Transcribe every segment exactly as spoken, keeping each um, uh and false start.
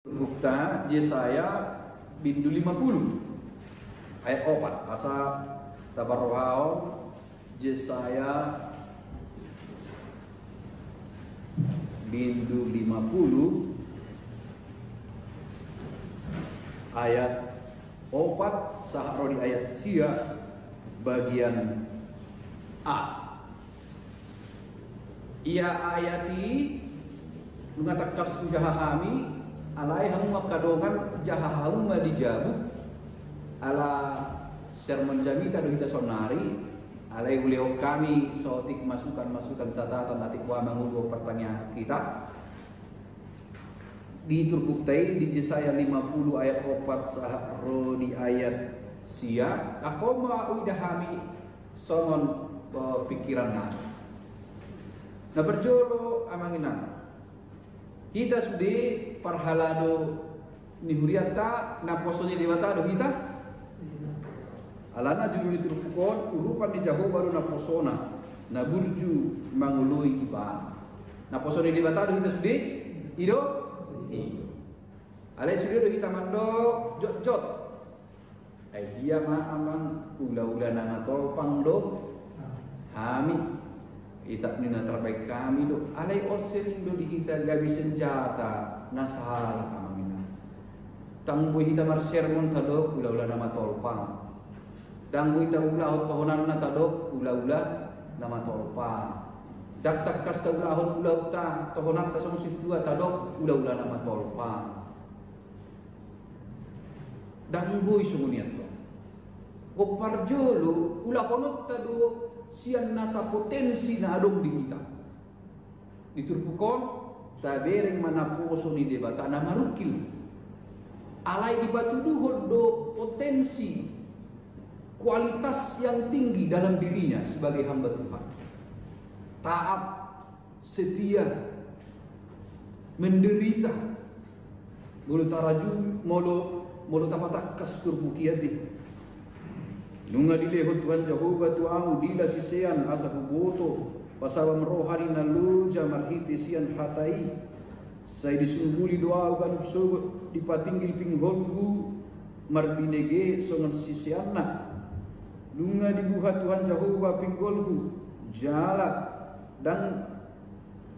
Buku Jesaya bindu lima pulu ayat opat, asa taparrohahon. Jesaya bindu lima pulu ayat opat sahat ro di ayat sia bagian A. Ia ayat i nunga tangkas hujaha hami, alai hamu angka dongan jaha hamu ma di jabu, ala sermon jamita do hita saonari, alai hulehon hami saotik masukan-masukan catatan atik boha mangolu partangiangan hita. Di turpukta i di Jesaya lima pulu ayat opat sahat ro di ayat sia, angka on ma huida hami songon, eh, pingkiran nami. Na parjolo amang inang, hita sude parhalado ni hurianta, naposo ni Debata do hita. Alana judul ni turpuk on, urupan ni Jahowa do naposona, na burju mangoloi ibana. Naposo ni Debata do hita sude, i do? I do. Alai sude do hita mandok jotjot. Ai dia ma amang, ulaula na matolpang do hami. Itap ni na tarbaen hami do. Alai on sering do di hita gabe senjata na sala amang inang. Ndang boi hita marsermon tadok ulaula na matolpang. Ndang boi hita ulahon tohonanna tadok ulaula na matolpang. Ndang tangkas taulahon ulaulata, tohonanta songon sintua tadok ulaula na matolpang. Ndang boi songon i antong. Parjolo, ulahononta do sian nasa potensi na adong di hita. Di turpuk on, tabereng ma naposo ni Debata na marungkil. Alai dipatuduhon do potensi, kualitas yang tinggi dalam dirinya sebagai hamba Tuhan. Taat, setia, menderita. Molo taraju, molo, molo tapatangkas turpuk i ate. Nunga dilehon Tuhan Jahowa tu ahu dila sisean asa huboto pasabam roha ni na loja marhite sian hata i. Sai disunduli do ahu ganup sogot, dipatinggil pinggolhu marbinege songon siseanna. Nunga dibuha Tuhan Jahowa pinggolhu, jala ndang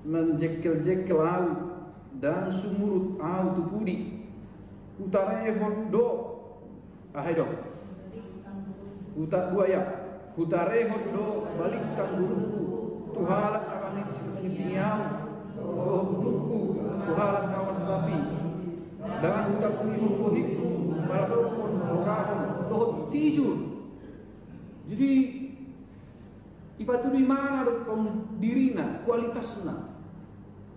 manjengkeljengkel ahu, ndang sumurut ahu tu pudi. Hutarehon do, aha i do? Huta-, dua ya. Hutarehon do balintang gurungku tu halak na manginci-, mangincingi ahu, dohot gurungku tu halak na mastapi. Ndang hutapunihon bohingku maradophon horahon dohot tijur. Jadi, ipatudu ibana do tong dirina, kualitasna.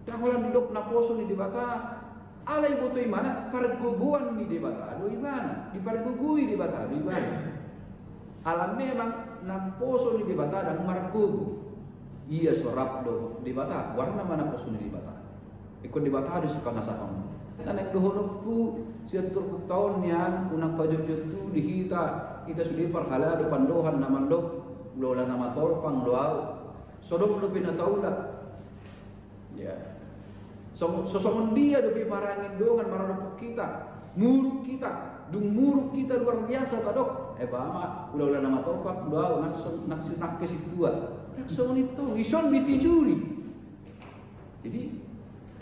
Ndang holan didok naposo ni Debata, alai diboto ibana, pargogoan ni Debata do ibana, dipargogoi Debata do ibana. Ala memang naposo ni Debata ndang margogo. Ia so rap dohot Debata, goarna ma naposo ni Debata. Ingkon Debata do sipangasahon. Na naeng dohononku sian turpukta on nian, unang pajotjot tu di hita, hita sude parhalado pandohan na mandok ulaula na matolpang do ahu. So adong dope na taula. Ya. So, so songon dia dope marangin dongan maradophon hita, muruk hita, dung muruk hita luar biasa tadok, eh, ba ma ulaula na matolpang do ahu, nang so, nang si, nang pe sintua. Ndang songon i tong, dison ditijuri. Jadi,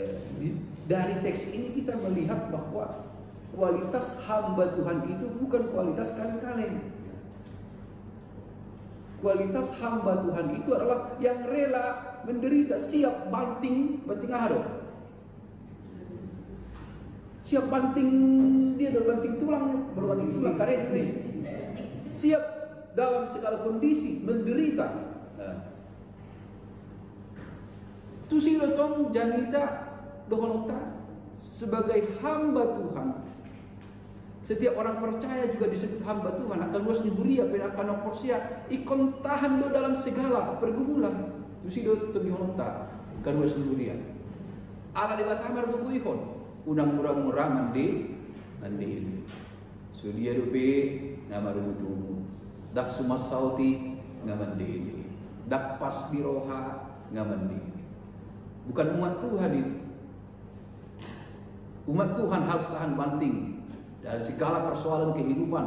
eh, di, dari teks ini kita melihat bahwa kualitas hamba Tuhan itu bukan kualitas kaleng-kaleng. Kualitas hamba Tuhan itu adalah yang rela menderita, siap banting, banting aha do? Siap banting, dia do banting tulang, molo banting tulang karet do i. Siap dalam segala kondisi menderita. Nah. Tusi do tong jamita dohononta sebagai hamba Tuhan. Setiap orang percaya juga disebut hamba Tuhan. Angka ruas ni huria pe, angka na porsea, ingkon tahan do dalam segala pergumulan. Tusi do tong dohononta angka ruas ni huria. Ala Debata margogoihon, unang mura-mura mande, mandele. Sude dope na marungut-ungut. Ndang suman saotik nga mandele. Ndang pas di roha nga mandele. Bukan muat Tuhan itu. Umat Tuhan harus tahan banting dari segala persoalan kehidupan,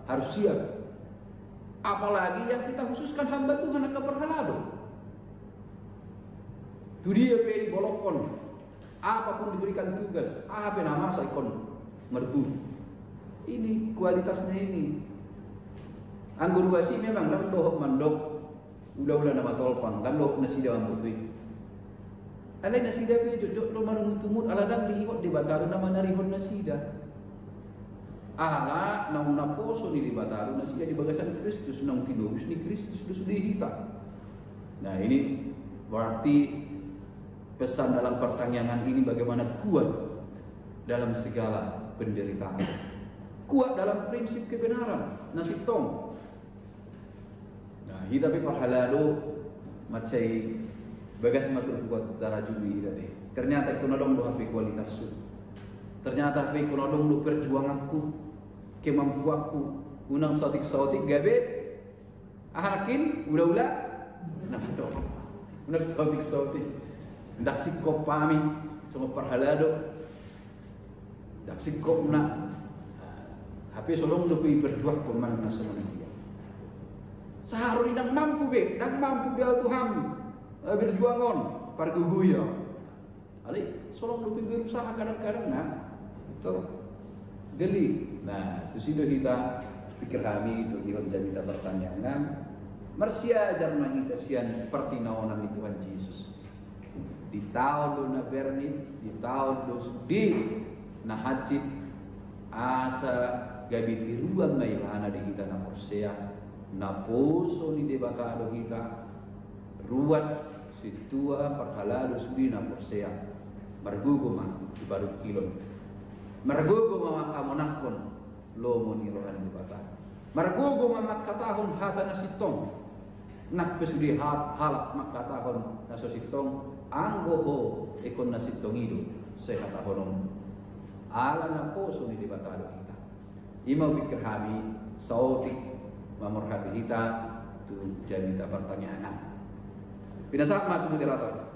harus siap. Apalagi yang kita khususkan hamba Tuhan, angka parhalado. Tu dia pe dibolongkon, apapun diberikan tugas, aha pe na masa ingkon marguru. Ini kualitasnya ini. Anggo ruas i memang ndang dohot mandok ulaula na matolpang, ndang dohot nasida mamboto i. Alai nasida pe jotjot do manungutungut, ala ndang diingot Debata do na manarihon nasida. Ala naung naposo ni Debata do nasida di bagasan Kristus, naung tinobus ni Kristus do sude hita. Nah, ini berarti pesan dalam pertangiangan ini bagaimana kuat dalam segala penderitaan. Kuat dalam prinsip kebenaran, na sintong. Nah, hita pe parhalado, mansai bagas ma turpuk tarajumi hita pe. Ternyata ingkon adong do hape kualitashu. Ternyata hape ingkon adong do perjuanganku, kemampuanku, unang saotik-saotik gabe, aha nangkin, ulaula na matolpang. Unang saotik-saotik. Ndang singkop hami songon parhalado. Ndang singkop na. Hape so adong dope iperjuangkon manang na songon dia. Sahat di na ndang mampu be, ndang mampu be au tu hami, eh, berjuang on, pargogoi au. Alai so adong dope berusaha kadang-kadang na, to, geli. Nah, tusi do hita, pikir hami, tu dihon jamita partangiangan, marsiajar ma hita sian partinaonan ni Tuhan Jesus. Di taon do na bernit, di taon do sude na hansit, asa gabe tiruan ma ibana di hita na porsea, naposo ni Debata do hita, ruas, sintua, parhalado sude na porsea. Margogo ma di parungkilon. Margogo ma manghamonanghon lomo ni roha ni Debata. Margogo ma mangkatahon hata na sintong. Nang pe sude ha-, halak mangkatahon na so sintong, anggo ho ingkon na sintong i do sai hatahonon. Ala naposo ni Debata do hita. I ma hupikir hami, saotik mamorhat hita tu jamita partangiangan. Pinasahat ma tu moderator.